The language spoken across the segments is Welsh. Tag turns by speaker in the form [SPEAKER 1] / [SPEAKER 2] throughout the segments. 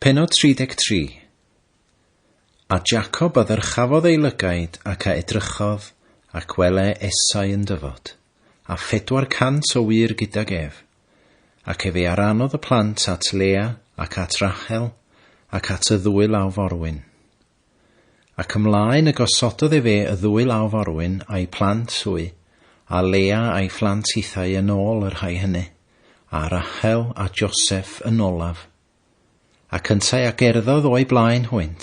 [SPEAKER 1] Pennod 33. A Jacob a ddyrchafodd ei lygaid ac a edrychodd, ac wele Esau yn dyfod, a 400 o wŷr gydag ef. Ac efe a rannodd y plant at Lea ac at Rachel ac at y ddwy law forwyn. Ac ymlaen y gosododd efe y ddwy law forwyn a'i plant hwy, a Lea a'i phlant hithau yn ôl y rhai hynny, a Rachel a Joseph yn olaf. Ac yntau a gerddodd o'u blaen hwynt,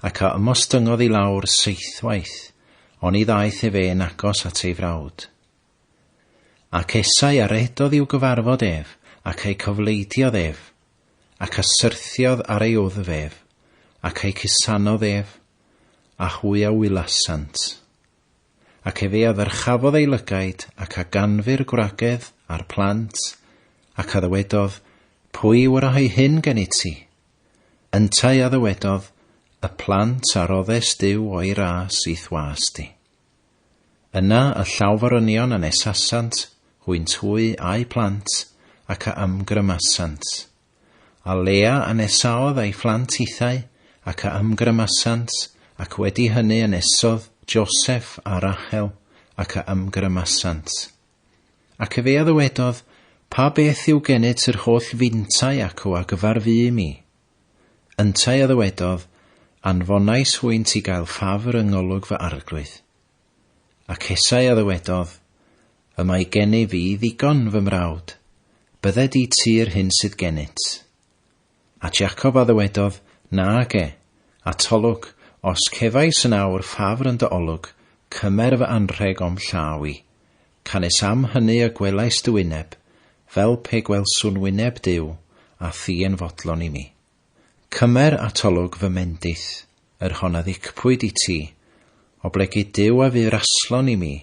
[SPEAKER 1] ac a ymostyngodd i lawr seithwaith, oni ddaeth efe yn agos at ei frawd. Ac Esau a redodd i'w gyfarfod ef, ac ei cofleidiodd ef, ac a syrthiodd ar ei wddf ef, ac ei cusanodd ef, a hwy a wylasant. Ac efe a ddyrchafodd ei lygaid, ac a ganfu'r gwragedd a'r plant, ac a ddywedodd, Pwy yw y rhai hyn gennyt ti? Yntau a ddywedodd, Y plant a roddes Duw o'i ras i'th was di. Yna y llawforynion a nesasant, hwynt hwy a'u plant, ac a ymgrymasant. A Lea a nesaodd a'i phlant hithau, ac a ymgrymasant, ac wedi hynny a nesodd Joseph a Rachel, ac a ymgrymasant. Ac efe a ddywedodd, Pa beth yw gennyt yr holl fintai acw a gyfarfu i mi? Yntau a ddywedodd, Anfonais hwynt i gael ffafr yng ngolwg fy arglwydd. Ac Esau a ddywedodd, Y mae gennyf fi ddigon, fy mrawd, bydded i ti'r hyn sydd gennyt. A Jacob a ddywedodd, Nage, atolwg, os cefais yn awr ffafr yn dy olwg, cymer fy anrheg o'm llaw i. Canys am hynny y gwelais dy wyneb, fel pe gwelswn wyneb Duw, a thi yn fodlon i mi. Cymer atolwg fy mendith, yr hon a ddicpwyd i ti, oblegid Duw a fu raslon i mi,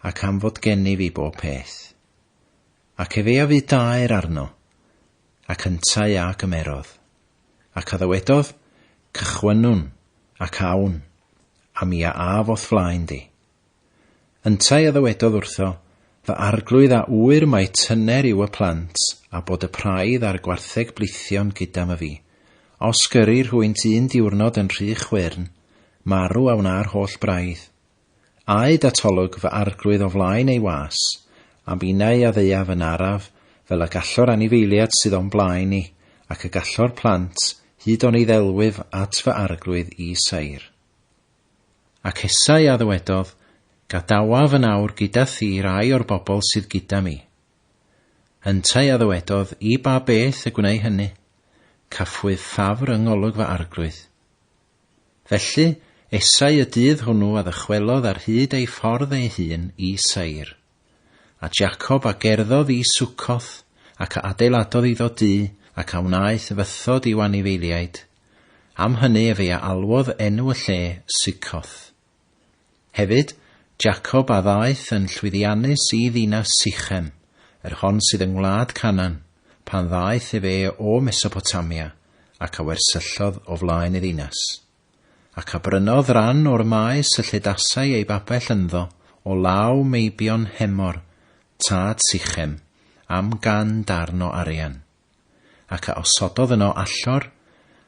[SPEAKER 1] ac am fod gennyf i bob peth. Ac efe a fu daer arno, ac yntau a gymerodd. Ac a ddywedodd, Cychwynnwn, ac awn, a mi a af o'th flaen di. Yntau a ddywedodd wrtho, Fy arglwydd a ŵyr mai tyner yw y plant, a bod y praidd a'r gwartheg blithion gyda myfi. Os gyrrir hwynt un diwrnod yn rhy chwyrn, marw a wna'r holl braidd. Aed at olwg fy arglwydd o flaen ei was, a minnau a ddeuaf yn araf, fel y gallo'r anifeiliaid sydd o'm blaen i, ac y gallo'r plant, hyd oni ddelwyf at fy arglwydd i Seir. Ac Esau a ddywedodd, Gadawaf yn awr gyda thi rai o'r bobl sydd gyda mi. Yntau a ddywedodd, I ba beth y gwnei hynny? Caffwyf ffafr yng ngolwg fy arglwydd. Felly, Esau y dydd hwnnw a ddychwelodd ar hyd ei ffordd ei hun i Seir. A Jacob a gerddodd i Succoth, ac a adeiladodd iddo dŷ, ac a wnaeth fythod i'w anifeiliaid. Am hynny efe a alwodd enw y lle Succoth. Hefyd, Jacob a ddaeth yn llwyddiannus i ddinas Sichem, yr hon sydd yng ngwlad Canaan, pan ddaeth efe o Mesopotamia, ac a wersyllodd o flaen y ddinas. Ac a brynodd ran o'r maes y lledasai ei babell ynddo, o law meibion Hemor, tad Sichem, am gan darn o arian. Ac a osododd yno allor,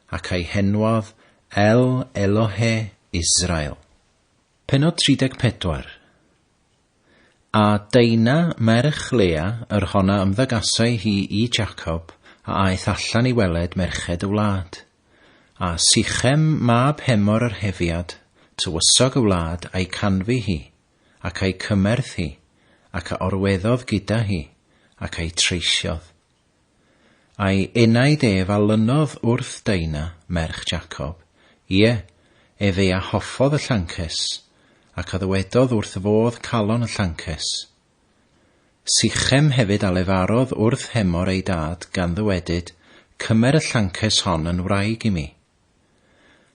[SPEAKER 1] ac a'i henwodd El Elohe Israel. Pennod 34. A Dinah, merch Lea, yr hon a ymddagasai hi i Jacob, a aeth allan i weled merched y wlad. A Sichem mab Hemor yr Hefiad, tywysog y wlad, a'i canfu hi, ac a'i cymerth hi, ac a orweddodd gyda hi, ac a'i treisiodd. A'i enaid ef a lynodd wrth Dinah, merch Jacob, ie, efe a hoffodd y llances, ac a ddywedodd wrth fodd calon y llances. Sichem hefyd a lefarodd wrth Hemor ei dad, gan ddywedyd, Cymer y llances hon yn wraig i mi.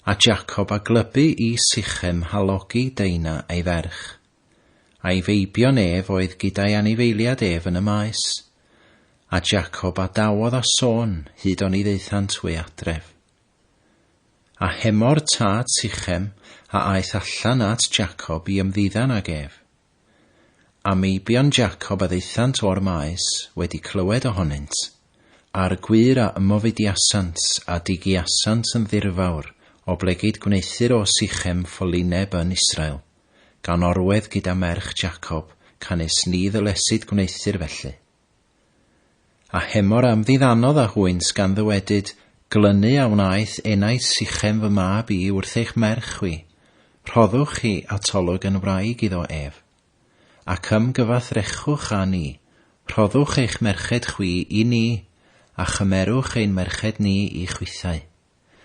[SPEAKER 1] A Jacob a glybu i Sichem halogi Dinah ei ferch. A'i feibion ef oedd gyda'i anifeiliad ef yn y maes. A Jacob a dawodd a sôn, hyd oni ddaethant hwy adref. A Hemor tad Sichem a aeth allan at Jacob i ymddiddan ag ef. A meibion Jacob a ddaethant o'r maes, wedi clywed ohonynt. A'r gwŷr a ymofidiasant a digiasant yn ddirfawr, oblegid gwneuthur o Sichem ffolineb yn Israel, gan orwedd gyda merch Jacob, canys ni ddylesid gwneuthur felly. A Hemor a ymddiddanodd â hwynt gan ddywedyd, Glynu a wnaeth enaid Sichem fy mab i wrth eich merch chwi, rhoddwch hi atolwg yn wraig iddo ef. Ac ymgyfathrechwch â ni, rhoddwch eich merched chwi i ni, a chymerwch ein merched ni i chwithau.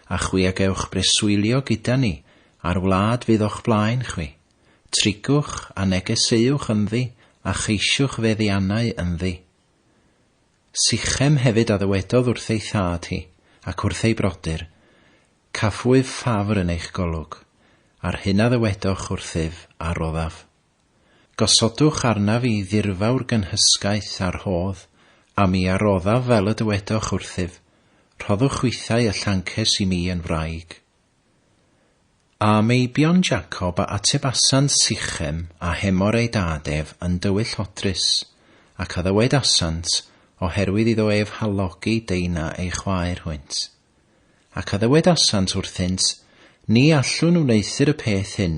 [SPEAKER 1] A chwi a gewch breswylio gyda ni, a'r wlad fydd o'ch blaen chwi. Trigwch a negeseuwch ynddi, a cheisiwch feddiannau ynddi. Sichem hefyd a ddywedodd wrth ei thad hi, ac wrth ei brodyr, Cafwyf ffafr yn eich golwg, a'r hyn a ddywedoch wrthyf a roddaf. Gosodwch arnaf i ddirfawr gynhysgaeth a rhodd, a mi a roddaf fel y dywedoch wrthyf, rhoddwch chwithau y llances i mi yn wraig. A meibion Jacob a atebasant Sichem a Hemor ei dad ef yn dywyllodrus, ac a ddywedasant, oherwydd iddo ef halogi Deina ei chwaer hwynt. Ac a ddywedasant wrthynt, Ni allwn wneuthur y peth hyn,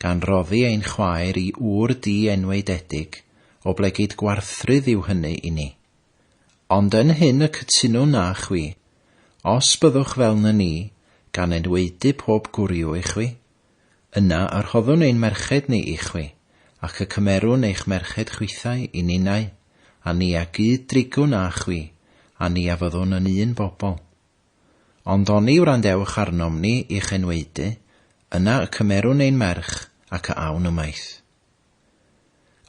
[SPEAKER 1] gan roddi ein chwaer i ŵr di-enwaededig, oblegid gwarthrudd yw hynny i ni. Ond yn hyn y cytunwn â chwi, os byddwch fel na ni, gan enwaedu pob gwryw i chwi, yna y rhoddwn ein merched ni i chwi, ac y cymerwn eich merched chwithau i ninnau, a ni a gyd-drigwn â chwi, a ni a fyddwn yn un bobl. Ond oni wrandewch arnom ni i'ch enwaedu, yna y cymerwn ein merch ac a awn ymaith.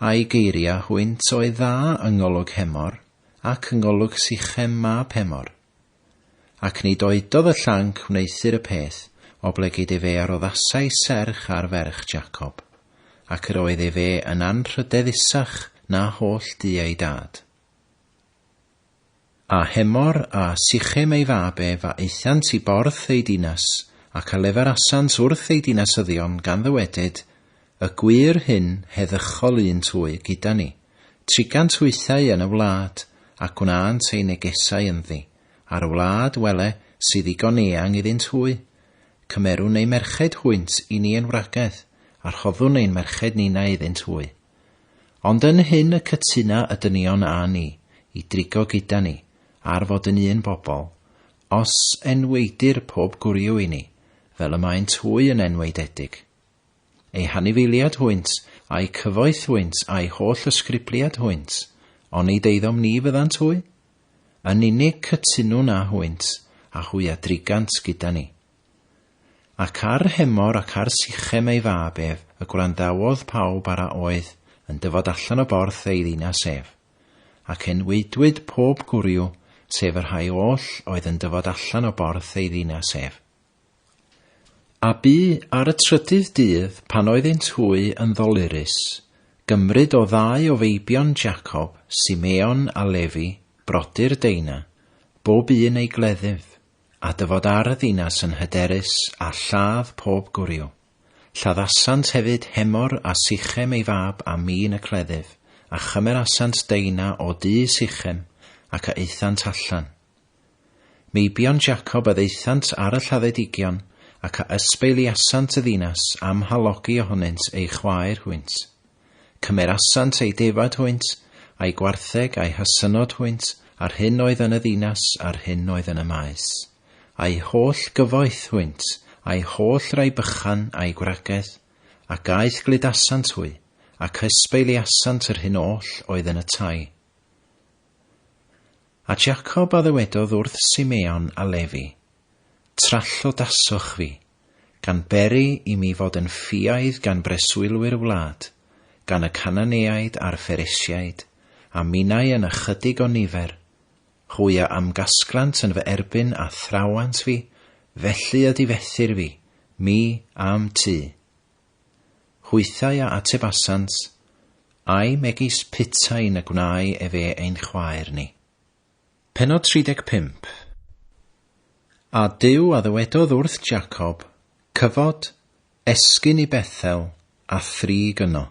[SPEAKER 1] A'i geiriau hwynt oedd dda yng ngolwg Hemor, ac yng ngolwg Sichem mab Hemor. Ac nid oedodd y llanc wneuthur y peth, oblegid efe a roddasai serch ar ferch Jacob, ac yr oedd efe yn anrhydeddusach na holl dŷ ei dad. A Hemor a Sichem ei fab ef a aethant i borth eu dinas, ac a lefarasant wrth eu dinasyddion, gan ddywedyd, Y gwŷr hyn heddychol un twy gyda ni, trigant hwythau yn y wlad, a gwnânt eu negesau ynddi, a'r wlad, wele, sy ddigon eang iddynt hwy. Cymerwn eu merched hwynt i ni yn wragedd, a rhoddwn ein merched ninnau iddynt hwy. Ond yn hyn y cytuna y dynion â ni, i drigo gyda ni, ar fod yn un bobl, os enwaedir pob gwryw i ni, fel y maent hwy yn enwaededig. Eu hanifeiliad hwynt, a'u cyfoeth hwynt, a'u holl ysgribliad hwynt, onid eiddom ni fyddant hwy? Yn unig cytunwn â hwynt, a hwy a drigant gyda ni. Ac ar Hemor ac ar Sichem ei fab ef y gwrandawodd pawb ar a oedd yn dyfod allan o borth ei ddinas ef. Ac enwaedwyd pob gwryw, sef y rhai oll oedd yn dyfod allan o borth ei ddinas ef. A bu ar y trydydd dydd, pan oeddynt hwy yn ddolurus, gymryd o ddau o feibion Jacob, Simeon a Lefi, brodyr Deina, bob un ei gleddyf. A dyfod ar y ddinas yn hyderus, a lladd pob gwryw. Lladdasant hefyd Hemor a Sichem ei fab a min y cleddyf, a chymerasant Deina o dŷ Sichem, ac a aethant allan. Meibion Jacob a ddaethant ar y lladdedigion, ac a ysbeiliasant y ddinas am halogi ohonynt eu chwaer hwynt. Cymerasant eu defaid hwynt, a'u gwartheg, a'u hasynnod hwynt, a'r hyn oedd yn y ddinas, a'r hyn oedd yn y maes, a'u holl gyfoeth hwynt, a'u holl rai bychan, a'u gwragedd, a gaeth gludasant hwy, ac ysbeiliasant yr hyn oll oedd yn y tai. A Jacob a ddywedodd wrth Simeon a Lefi, Trallodasoch fi, gan beri i mi fod yn ffiaidd gan breswylwyr y wlad, gan y Cananeaid a'r Pheresiaid, a minnau yn ychydig o nifer. Hwy a ymgasglant yn fy erbyn a thrawant fi, felly y difethir fi, mi a'm tŷ. Hwythau a atebasant, Ai megis putain y gwnâi efe ein chwaer ni? Pennod 35. A Duw a ddywedodd wrth Jacob, Cyfod, esgyn i Bethel, a thrig yno,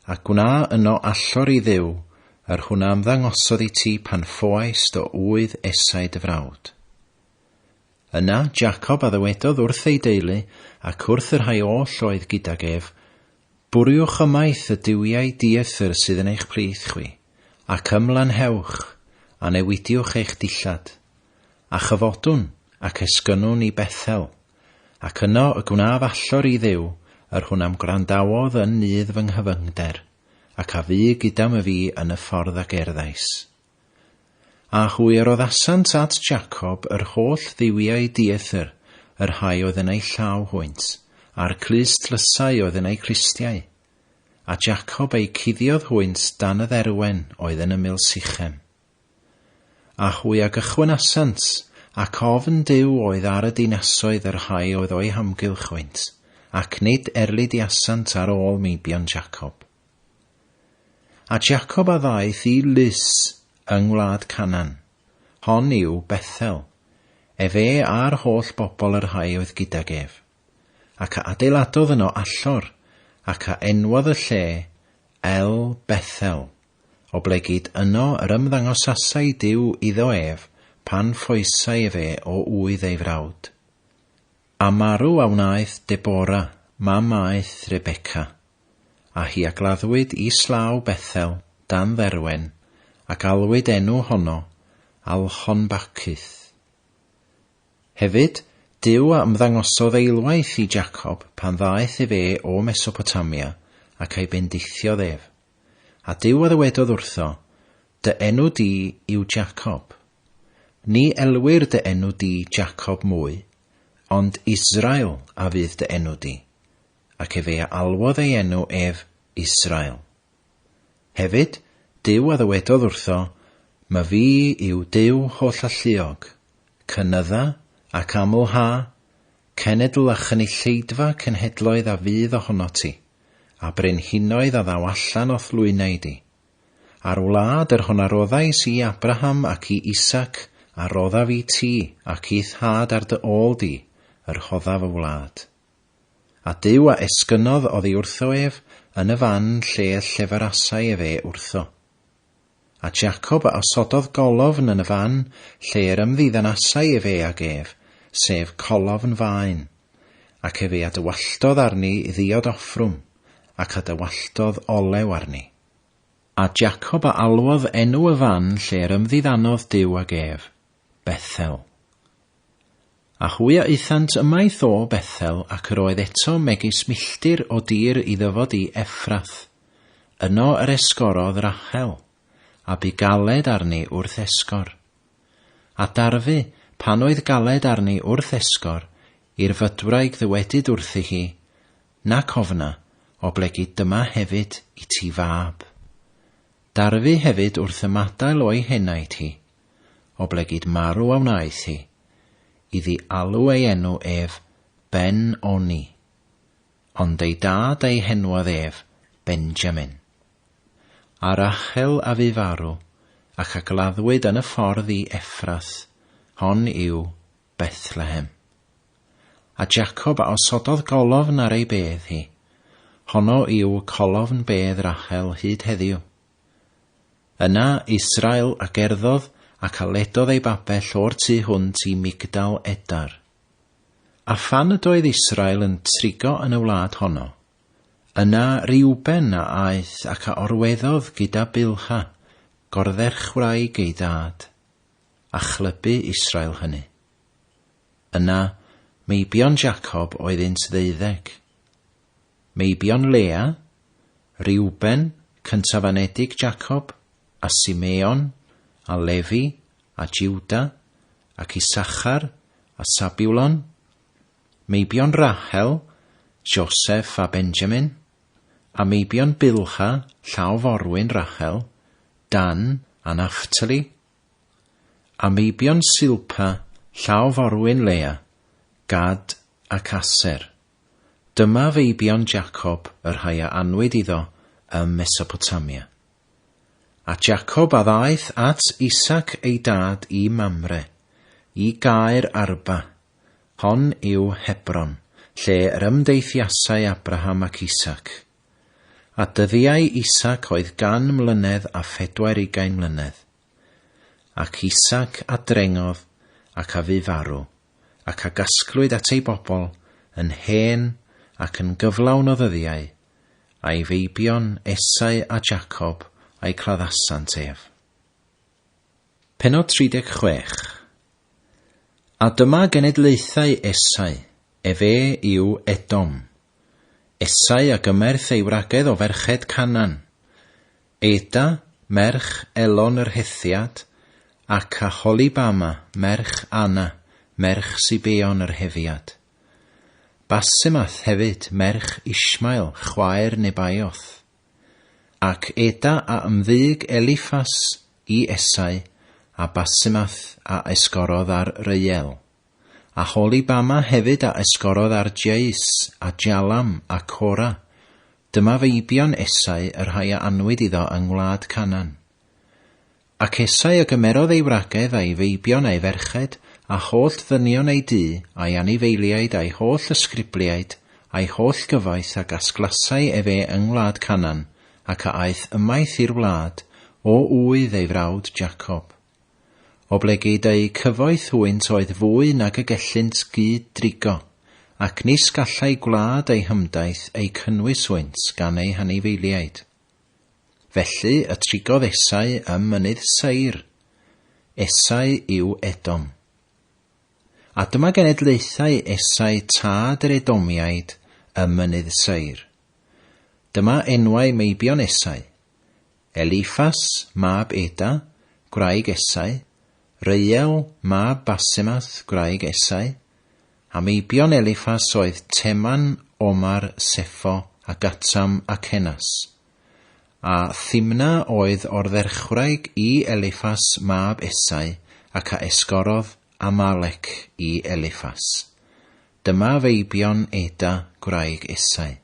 [SPEAKER 1] a gwna yno allor i Dduw, yr hwn a ymddangosodd i ti pan ffoaist o ŵydd Esau dy frawd. Yna Jacob a ddywedodd wrth ei deulu ac wrth y rhai oll oedd gydag ef, Bwriwch ymaith y duwiau dieithr sydd yn eich plith chwi, ac ymlanhewch, a newidiwch eich dillad, a chyfodwn, ac esgynnwn i Bethel, ac yno y gwnaf allor i Dduw, yr hwn a'm gwrandawodd yn nydd fy nghyfyngder, ac a fu gyda myfi yn y ffordd a gerddais. A hwy a roddasant at Jacob yr holl dduwiau dieithr, y rhai oedd yn eu llaw hwynt, a'r clust-dlysau oedd yn eu clustiau. A Jacob eu cuddiodd hwynt dan y dderwen oedd yn ymyl Sichem. A hwy a gychwynasant, ac ofn Duw oedd ar y dinasoedd y rhai oedd o'u hamgylch hwynt, ac nid erlidiasant ar ôl meibion Jacob. A Jacob a ddaeth i Lus yng ngwlad Canaan. Hon yw Bethel, efe a'r holl bobl y rhai oedd gydag ef. Ac a adeiladodd yno allor, ac a enwodd y lle El Bethel, oblegid yno yr ymddangosasai Duw iddo ef pan ffoesai efe o ŵydd ei frawd. A marw a wnaeth Debora, mam aeth Rebeca. A hi a gladdwyd islaw Bethel, dan dderwen, ac alwyd enw honno Alchonbacuth. Hefyd, Duw a ymddangosodd eilwaith i Jacob pan ddaeth efe o Mesopotamia, ac a'i bendithiodd ef. A Duw a ddywedodd wrtho, Dy enw di yw Jacob. Ni elwir dy enw di Jacob mwy, ond Israel a fydd dy enw di. Ac efe a alwodd ei enw ef Israel. Hefyd, Duw a ddywedodd wrtho, Myfi yw Duw hollalluog, cynydda ac amlha, cenedl a chynulleidfa cenhedloedd a fydd ohonot ti, a brenhinoedd a ddaw allan o'th lwynau di. A'r wlad yr hon a roddais i Abraham ac i Isaac a roddaf i ti ac i'th had ar dy ôl di, yr rhoddaf y wlad. A Duw a esgynnodd oddi wrtho ef yn y fan lle y llefarasai efe wrtho. A Jacob a osododd golofn yn y fan lle yr ymddiddanasai efe ag ef, sef colofn faen, ac efe a dywalltodd arni ddiod offrwm, ac a dywalltodd olew arni. A Jacob a alwodd enw y fan lle yr ymddiddanodd Duw ag ef, Bethel. A hwy a aethant ymaith o Bethel, ac yr oedd eto megis milltir o dir i ddyfod i Ephrath. Yno yr esgorodd Rachel, a bu galed arni wrth esgor. A darfu, pan oedd galed arni wrth esgor, i'r fydwraig ddywedyd wrthi hi, Nac ofna, oblegid dyma hefyd i ti fab. Darfu hefyd wrth ymadael o'i henaid hi, oblegid marw a wnaeth hi, iddi alw ei enw ef Ben Oni, ond ei dad a'i henwodd ef Benjamin. A Rachel a fu farw, ac a gladdwyd yn y ffordd i Ephrath, hon yw Bethlehem. A Jacob a osododd golofn ar ei bedd hi, honno yw colofn bedd Rachel hyd heddiw. Yna Israel a gerddodd ac a ledodd ei babell o'r tu hwnt i Migdal Edar. A phan ydoedd Israel yn trigo yn y wlad honno, yna Reuben a aeth ac a orweddodd gyda Bilha, gordderchwraig ei dad, a chlybu Israel hynny. Yna meibion Jacob oeddynt ddeuddeg. Meibion Lea, Reuben, cyntafanedig Jacob, a Simeon, a Lefi, a Juda, ac Issachar, a Sabulon, meibion Rahel, Joseph a Benjamin, a meibion Bilha, llaw forwyn Rahel, Dan a Naphtali, a meibion Silpa, llaw forwyn Lea, Gad ac Aser. Dyma feibion Jacob, y rhai a anwyd iddo ym Mesopotamia. A Jacob a ddaeth at Isaac ei dad i Mamre, i Gaer Arba, hon yw Hebron, lle yr ymdeithiasai Abraham ac Isaac. A dyddiau Isaac oedd gan mlynedd a phedwair ugain mlynedd. Ac Isaac a drengodd ac a fu farw, ac a gasglwyd at ei bobl yn hen ac yn gyflawn o ddyddiau, a'i feibion Esau a Jacob a'i claddasant ef. Pennod 36. A dyma genedlaethau Esau, efe yw Edom. Esau a gymerth ei wragedd o ferched Canaan, Eda, merch Elon yr Hethiad, ac Aholibama, merch Ana, merch Sibeon yr Hefiad. Basemath hefyd, merch Ishmael, chwaer Nebaioth. Ac Eda a ymddug Eliffas i Esau, a Basemath a esgorodd ar Reuel. Aholibama hefyd a esgorodd ar Jeus, a Jalam, a Cora. Dyma feibion Esau, y rhai a anwyd iddo yng ngwlad Canaan. Ac Esau a gymerodd ei wragedd a'i feibion a'i ferched, a holl ddynion ei dŷ, a'i anifeiliaid a'i holl ysgribliaid, a'i holl gyfoeth a gasglasai efe yng ngwlad Canaan, ac a aeth ymaith i'r wlad, o ŵydd ei frawd Jacob. Oblegid eu cyfoeth hwynt oedd fwy nag y gellynt gyd-drigo, ac nis gallai gwlad eu hymdaith eu cynnwys hwynt gan eu hanifeiliaid. Felly y trigodd Esau ym mynydd Seir. Esau yw Edom. A dyma genedlaethau Esau tad yr Edomiaid ym mynydd Seir. Dyma enwau meibion Esau, Eliffas, mab Eda, gwraig Esau, Reuel, mab Basemath, gwraig Esau, a meibion Eliffas oedd Teman, Omar, Seffo, a Gatam, a Cenas. A Thimna oedd ordderchwraig i Eliffas mab Esau, ac a esgorodd Amalec i Eliffas. Dyma feibion Eda gwraig Esau.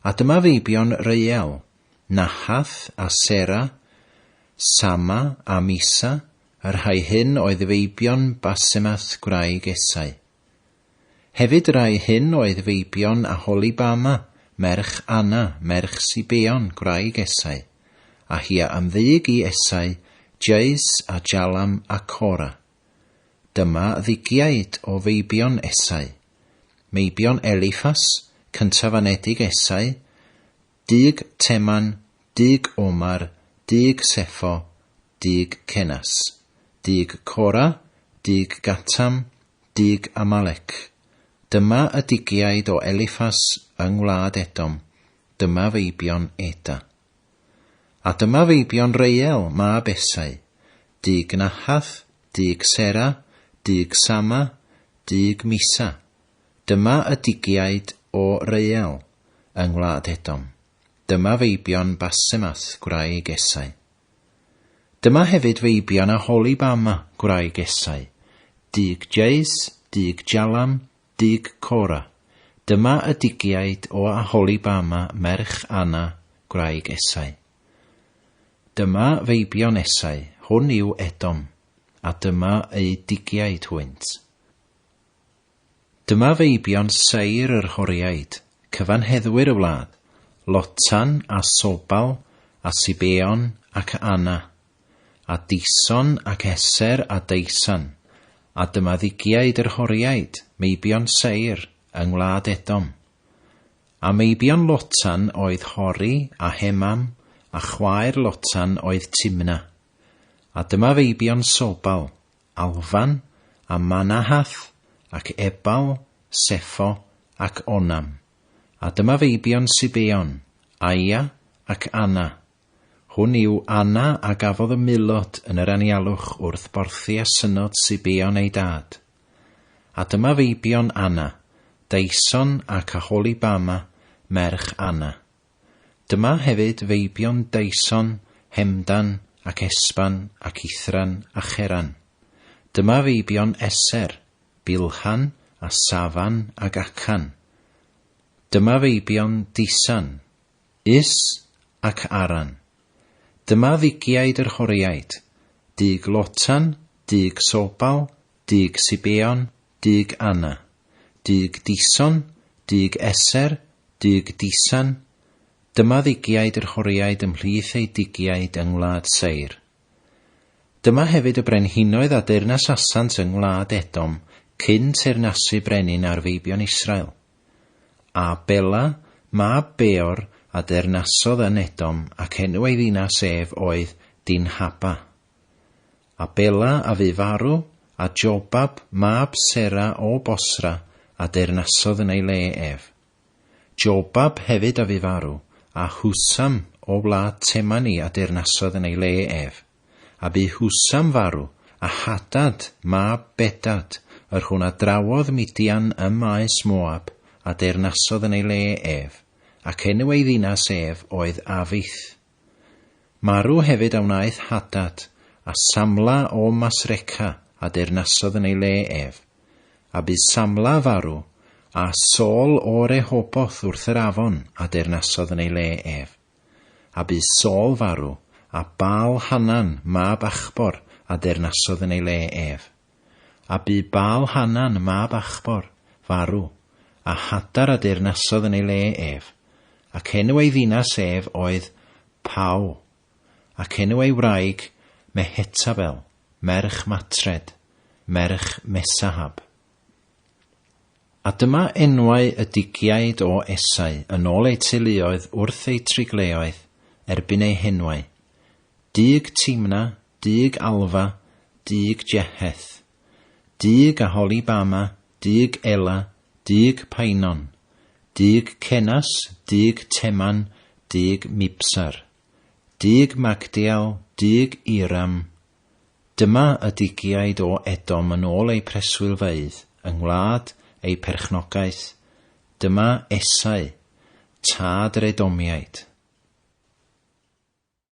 [SPEAKER 1] A dyma feibion Reuel, Nahath a Sera, Sama a Misa, y rhai hyn oedd feibion Basemath gwraig Esau. Hefyd rai hyn oedd feibion Aholibama, merch Ana, merch Sibeon, gwraig Esau, a hi a ymddug i Esau, Jeus a Jalam a Cora. Dyma ddugiaid o feibion Esau. Meibion Eliffas, cyntaf-anedig Esau, Dug Teman, Dug Omar, Dug Seffo, Dug Cenas, Dug Cora, Dug Gatam, Dug Amalec. Dyma y dugiaid o Eliffas yng ngwlad Edom, dyma feibion Eda. A dyma feibion Reuel, mab Esau, Dug Nahath, Dug Sera, Dug Sama, Dug Misa. Dyma y dugiaid o Reuel yng ngwlad Edom. Dyma feibion Basemath, gwraig Esau. Dyma hefyd feibion Aholibama, gwraig Esau, Dug Jeus, Dug Jalam, Dug Cora. Dyma y dugiaid o Aholibama, merch Ana, gwraig Esau. Dyma feibion Esau, hwn yw Edom, a dyma eu dugiaid hwynt. Dyma feibion Seir yr Horiaid, cyfanheddwyr y wlad, Lotan a Sobal a Sibeon ac Ana, a Dison ac Eser a Daisan, a dyma ddugiaid yr Horiaid, meibion Seir, yng ngwlad Edom. A meibion Lotan oedd Hori a Hemam, a chwaer Lotan oedd Timna. A dyma feibion Sobal, Alfan, a Manahath, ac Ebal, Seffo, ac Onam. A dyma feibion Sibeon, Aia, ac Ana. Hwn yw Ana a gafodd y mulod yn yr anialwch wrth borthi asynod Sibeon ei dad. A dyma feibion Ana, Dison ac Aholibama, merch Ana. Dyma hefyd feibion Dison, Hemdan, ac Esban, ac Ithran, a Cheran. Dyma feibion Eser, Bilhan, a Safan, ac Acan. Dyma feibion Disan, Us, ac Aran. Dyma ddugiaid yr Horiaid, Dug Lotan, Dug Sobal, Dug Sibeon, Dug Ana, Dug Dison, Dug Eser, Dug Disan. Dyma ddugiaid yr Horiaid ymhlith eu dugiaid yng ngwlad Seir. Dyma hefyd y brenhinoedd a deyrnasasant yng ngwlad Edom cyn teyrnasu brenin ar feibion Israel. A Bela, mab Beor, a deyrnasodd yn Edom, ac enw ei ddinas ef oedd Dinhaba. A Bela a fu farw, a Jobab, mab Sera o Bosra, a deyrnasodd yn ei le ef. Jobab hefyd a fu farw, a Husam o wlad Temani a deyrnasodd yn ei le ef. A bu Husam farw, a Hadad, mab Bedad, yr hwn a drawodd Midian ym maes Moab, a deyrnasodd yn ei le ef, ac enw ei ddinas ef oedd Afith. Marw hefyd a wnaeth Hadad, a Samla o Masreca a deyrnasodd yn ei le ef. A bu Samla farw, a Saul o Rehoboth wrth yr afon a deyrnasodd yn ei le ef. A bu Saul farw, a Baal-hanan mab Achbor a deyrnasodd yn ei le ef. A bu Baal-hanan mab Achbor farw, a Hadar a deyrnasodd yn ei le ef, ac enw ei ddinas ef oedd Pau, ac enw ei wraig Mehetabel, merch Matred, merch Mesahab. A dyma enwau y dugiaid o Esau yn ôl eu teuluoedd wrth eu trigleoedd, erbyn eu henwau, Dug Timna, Dug Alfa, Dug Jeheth, Dug Aholibama, Dug Ela, Dug Painon, Dug Cenas, Dug Teman, Dug Mibsar, Dug Magdiel, Dug Iram. Dyma y dugiaid o Edom yn ôl eu preswylfeydd, yng ngwlad eu perchnogaeth. Dyma Esau, tad yr Edomiaid.